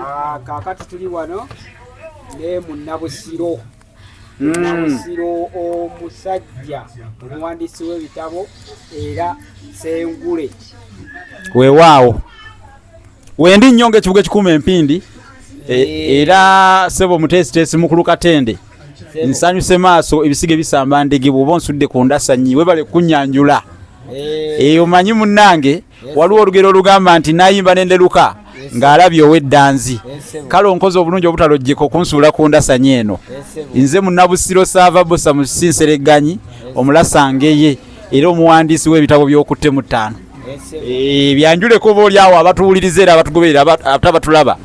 Ah, kaakati tuli wano ne munnabusiro Munnabusiro omusajja omuwandiisi w'ebitabo era Ssengule. Weewaawo wendi nnyo ng'ekibuga ekikuuma empindi era ssebo muteesiteesi mukulu Katende nsanyuse maaso ebisige bisamba ndege bw'oba onsudde ku ndasanyi webale kunyanjula. Omanyi munnange waliwo olugero olugamba nti nayimba nenderuka ng'alabye ow'eddanzi. Kale onkoze obulungi obutalojjeka okunsuula ku ndasanyi eno. Nze munnabusiro Saava Bosa Musinseregganyi omulasangeye era omuwandiisi w'ebitabo by'okutte mu ttaano. Byanjuleko oba oli awo abatuwuliriza era abatugoberera ate abatulaba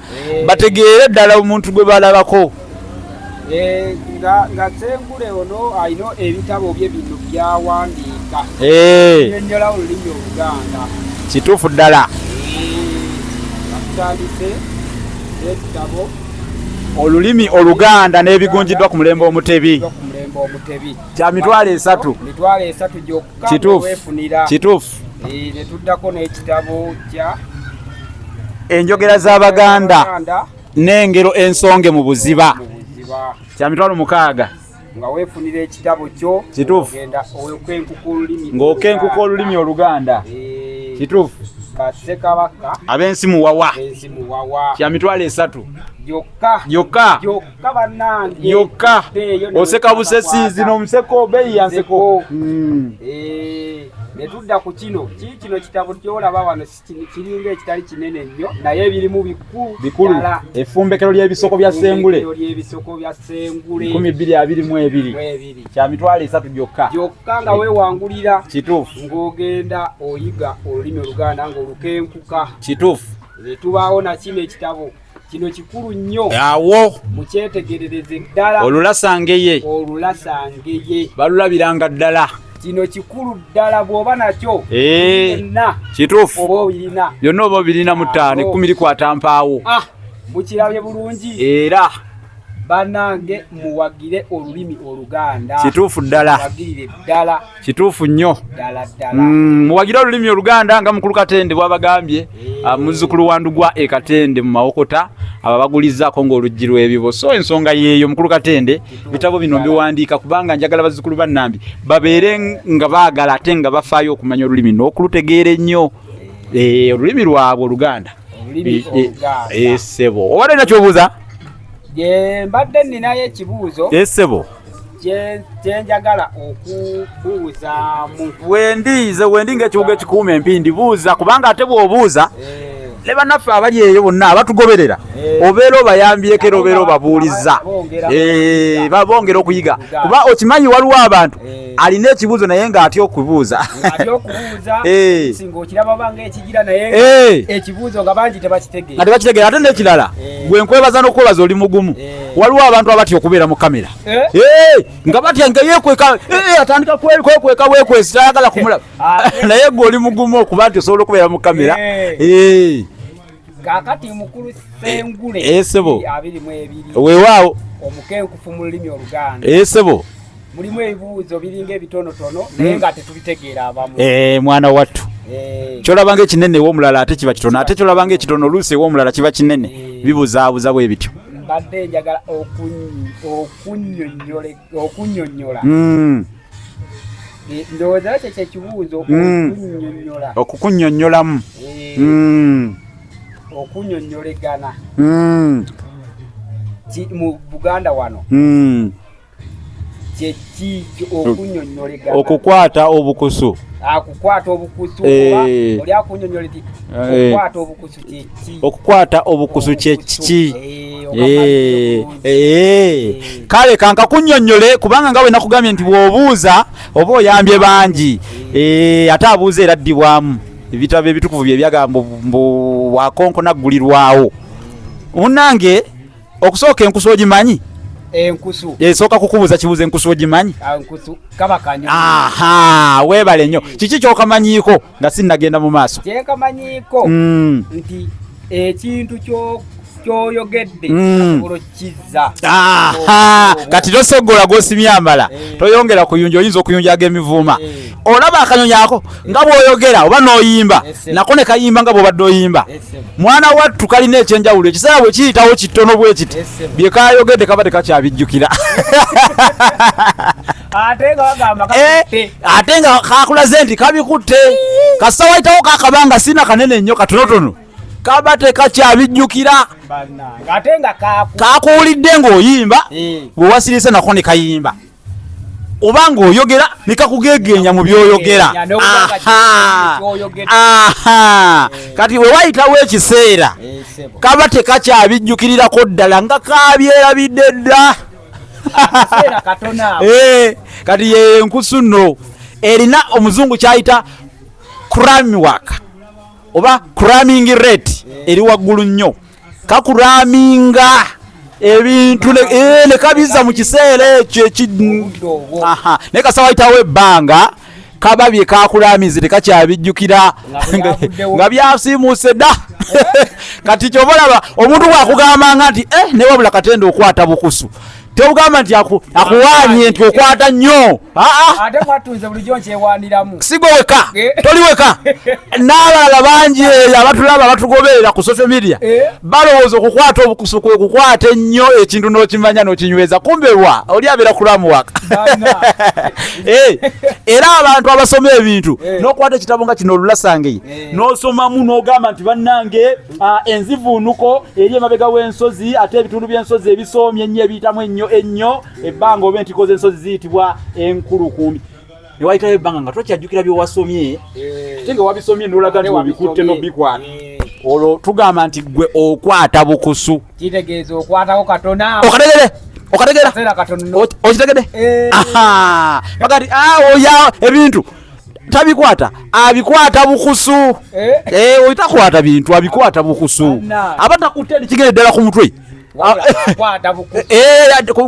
bategeere ddala omuntu gwe balabako. Nga Ssengule ono alina ebitabo bye bino byawandiika nyonnyola olulimi Oluganda. Kituufu ddala. Atandise n'ekitabo Olulimi Oluganda n'ebigunjiddwa ku mulembe Omutebi. Ku mulembe Omutebi. Kya 30,000. 30,000 gyokka. Kituufu. Weefunira. Kituufu. Ne tuddako n'ekitabo kya Enjogera z'Abaganda n'engero ensonge mu buziba. Mu buziba. Kya 60,000. Nga weefunira ekitabo kyo. Kituufu. Ogenda okenkuka olulimi. Ng'okenkuka olulimi Oluganda. Kituufu. Bassekabaka ab'ensi muwawa. Ab'ensi muwawa. Kya 30,000. Gyokka. Gyokka. Gyokka bannange. Yokka. Eyo ne Oseka busesi zino omuseko beeyi ya nseko. Nseko. Ne tudda ku kino. Kino kitabo ky'olaba wano kiringa ekitali kinene nnyo naye ebirimu bikulu. Bikulu. Ddala. Effumbekero ly'ebisoko bya Ssengule. Effumbekero ly'ebisoko bya Ssengule. 2022. Mu ebiri. Kya 30,000 gyokka. Gyokka nga weewangulira. Kituufu. Ng'ogenda oyiga olulimi Oluganda ng'olukenkuka. Kituufu. Ne tubaawo na kino ekitabo. Kino kikulu nnyo. Awo. Mukyetegerereze ddala. Olulasangeye. Olulasangeye. Balulabiranga ddala. Kino kikulu ddala bw'oba nakyo. Byonna. Kituufu. Oba obirina. Byonna oba obirina mu ttaano, ekkumi likwata mpaawo. Mukirabye bulungi. Era. Bannange muwagire olulimi Oluganda. Kituufu ddala. Muwagirire ddala. Kituufu nnyo. Ddala ddala. Muwagire olulimi Oluganda nga mukulu Katende bw'abagambye, muzzukulu wa Ndugwa e Katende mu Mawokota, ababagulizaako ng'oluggi lw'ebibo. So ensonga yeeyo mukulu Katende, ebitabo bino mbiwandiika kubanga njagala bazzukulu ba Nnambi babeere nga baagala ate nga bafaayo okumanya olulimi n'okulutegeera ennyo. Olulimi lwabwe Oluganda. Olulimi Oluganda. Ssebo. Obadde olina ky'obuuza? Gye mbadde nninayo ekibuuzo. Ssebo. Kye njagala okubuuzaamu. Wendi, nze wendi ng'ekibuga ekikuuma empindi, buuza kubanga ate bw'obuuza ne bannaffe abali eyo bonna abatugoberera obeera obayambyeko era obeera obabuulizza. Bongera okuyiga. Kuba okimanyi waliwo abantu alina ekibuuzo naye ng'atya okubuuza. Ng'atya okubuuza, singa okiraba banga ekigira naye ekibuuzo nga bangi tebakitegeera. Nga tebakitegeera. Ate n'ekirala, gwe nkwebaza n'okwebaza oli mugumu. Waliwo abantu abatya okubeera mu kamera. Nga batya nga yeekweka, atandika kwekweka bwekwesi, tayagala kumulaba. Naye gwe oli mugumu okuba nti osobola okubeera mu kamera. Kaakati mukulu Ssengule. Ssebo. 22. Weewaawo. Omukenkufu mu lulimi Oluganda. Ssebo. Mulimu ebibuuzo biringa ebitonotono naye nga tetubitegeera abamu. Mwana wattu. Ky'olaba ng'ekinene ew'omulala ate kiba kitono, ate ky'olaba ng'ekitono oluusi ew'omulala kiba kinene. Bibuzaabuza bwe bityo. Mbadde njagala okunnyonnyola. Ndowooza ekyo kye kibuuzo, okunnyonnyola. Okukunnyonnyolamu. Okunnyonnyolegana. Mu Buganda wano. Kye ki okunnyonnyolegana? Okukwata obukusu. Akukwata obukusu, oba oli akunnyonnyola nti okukwata obukusu kye ki? Okukwata obukusu kye kiki? Kale kanka kunnyonnyole kubanga nga bwe nakugambye nti bw'obuuza oba oyambye bangi. Ate abuuza era addibwamu. Ebitabo ebitukuvu bye byagamba mbu wakonkona ggulirwawo. Munnange okusooka enkusu ogimanyi? Enkusu. Esooka kukubuuza kibuuzo, enkusu ogimanyi? Enkusu kaba kanyonyi. Aha, weebale nnyo. Kiki ky'okamanyiiko nga sinnagenda mu maaso? Kyekamanyiiko nti ekintu Kyoyogedde asobola okukizza. Aha, kati tosogola gwosimye amala, toyongera kuyunja, oyinza okuyunja ag'emivuuma. Olaba akanyonyi ako nga bw'oyogera oba n'oyimba, nako ne kayimba nga bw'obadde oyimba. Mwana wattu kalina ekyenjawulo, ekiseera bwe kiyitawo kitono bwe kiti, bye kayogedde kaba tekakyabijjukira. Ate nga bagamba kakutte. Ate nga kakulaze nti kabikutte, kasita wayitawo kakabanga sina kanene nnyo katonotono, kaba tekakyabijjukira. Bannange, ate nga kaku Kakuwulidde ng'oyimba, bwe wasirise nako ne kayimba, oba ng'oyogera ne kakugegeenya mu by'oyogera. Gegeenya, n'okuba nga ky'oyogedde. Aha, kati we wayitawo ekiseera, Ssebo. kaba tekakyabijjukirirako ddala, nga kabyerabidde dda. Akaseera katono awo. Kati ye enkusu nno erina omuzungu kyayita cramming oba cramming rate eri waggulu nnyo. Kakuraminga ebintu ne kabiza mu kiseera ekyo Obudde obwo. Aha, naye kasa wayitawo ebbanga, kaba bye kakulamize tekakyabijjukira. Nga byavuddewo. Nga byasiimuuse dda. Kati kyova olaba omuntu bwakugambanga nti ne wabula Katende okwata bukusu, tebugamba nti akuwaanye nti okwata nnyo. Aa. Ate mwattunze bulijjo nkyewaniramu. Sigwe weka. Toli weka, n'abalala bangi eyo abatulaba, abatugoberera ku social media, balowooza okukwata obukusu kwe kukwata ennyo ekintu n'okimanya n'okinyweza. Kumbe wa oli abeera kulamuwaka. Banna. Era abantu abasoma ebintu, n'okwata ekitabo nga kino olulasangeye, n'osomamu n'ogamba nti bannange, enzivuunuko eri emabega w'ensozi, ate ebitundu by'ensozi ebisoomye ennyo, ebiyitamu ennyo ennyo ebbanga oba entiko z'ensozi ziyitibwa enkulukumbi, ne wayitayo ebbanga nga tokyajjukira by'owasomye, ate nga wabisomye n'olaga nti Ate obikutte wabisomye. n'obikwata. Olwo tugamba nti gwe okwata bukusu. Kitegeeza okwatako katono awo. Okategere, okategera? Akaseera katono. Okitegedde? Aha, bagati oya ebintu tabikwata, abikwata bukusu. Oyo takwata bintu, abikwata bukusu. Banna. Aba takutte nikigere ddala ku mutwe. Wabula akwata bukusu.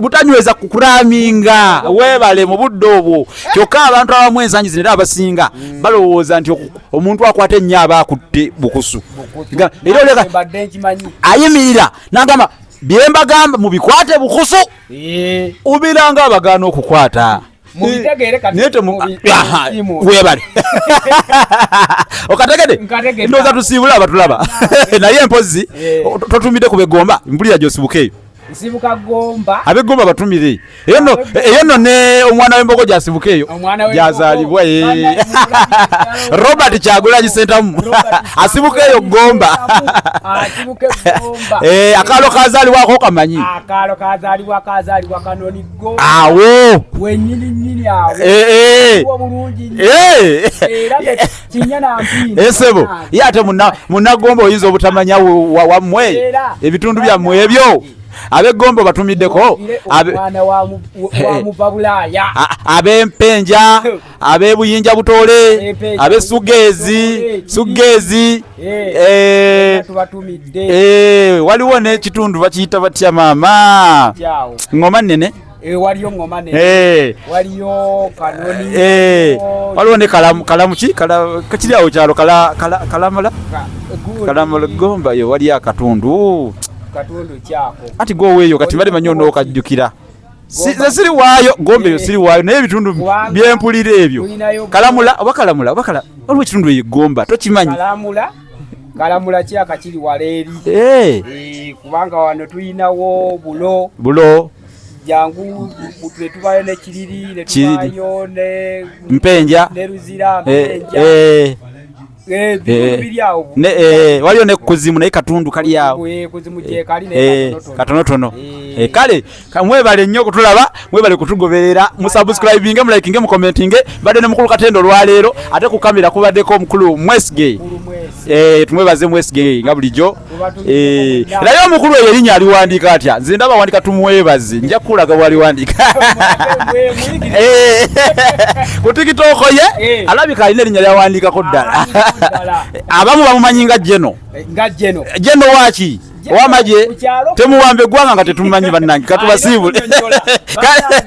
Butanyweza kukuraminga, weebale mu budde obwo. Kyokka abantu abamu ensangi zino era abasinga balowooza nti omuntu akwata ennyo aba akutte bukusu. Bukusu. Era oleka Mbadde nkimanyi. ayimirira n'agamba, byembagamba mubikwate bukusu, obeera nga abagaana okukwata. Mubitegeere kati. Naye Aha, weebale, okategedde? Nkategedde. Ndowooza tusiibule abatulaba, naye mpozi totumidde ku begomba, mpulira gyosibuka eyo. Nsibuka Gomba. Abegomba batumire eyo nno, eyo nno ne omwana w'embogo gyasibuka eyo. Omwana w'embogo. Gyazaalibwa. Bana, Robert Kyagulanyi Sentamu Robert asibuka eyo Gomba. Asibuka e Gomba. Akaalo kazaalibwako kamanyi? Akaalo kazaalibwa Kanoni Gomba. Awo. Wenyini nyini awo. Wo bulungi nnyo. Era kinya na mpindi. Esebo ye ate munagomba oyinza obutamanya wammwe Era. ebitundu byammwe ebyo. Ab'eggomba batumiddeko. Ire omwana wa muva Bulaaya. Ab'empenja, ab'ebuyinja butoole, Ab'empenja, ab'esugeezi, Butoole, sugeezi. Tubatumidde. Waliwo n'ekitundu bakiyita batya maama? Kyawo. Ngoma nnene. Waliyo ngoma nene. Waliyo Kanoni. Waliwo ne kalamu, kalamu ki kiri awo kyalo kalamala. Kalamala Gomba yo waliyo akatundu. Katundu kyako. Ati goweeyo kati bali manyi onookajjukira. Nze siri waayo Gomba eyo, siri waayo, naye ebitundu Kubanga byempulira ebyo. tulinayo Kalamula oba kalamula oba kala, waliwo ekitundu eyo Gomba tokimanyi? Kalamula, Kalamula kyaka kiri wala eri. Kubanga wano tulinawo Bulo. Bulo. Jangu netubayo ne Kiriri. Kiriri. Netubayo ne Mpenja. Ne Luzira, Mpenja. Bitundu biri awo. Ne waliyo ne Kuzimu, naye katundu kali awo. Kuzimu gyekali naye katonotono. Katonotono. Kale mwebale nnyo okutulaba, mwebale kutugoberera, musubscribinge, mulikinge, mucommentinge. Badde ne mukulu Katendo olwaleero, ate ku kamera kubaddeko omukulu Mwesige. Mukulu Mwesige. Tumwebaze Mwesige nga bulijjo. Tubatumidde mwenna. Naye omukulu eyo erinnya aliwandiika atya? Nze ndaba awandika Tumwebaze, nja kukulaga bw'aliwandiika. Ku TikTok ye alabika alina erinnya lyawandiikako ddala. Awandiikako ddala. Abamu bamumanyi nga Jeno. Nga Jeno. Jeno waaki? Jeno, Owamagye. ku kyalo. Temuwamba eggwanga nga tetumanyi bannange, katubasiibule. Alina kunnyonnyola. Bannange.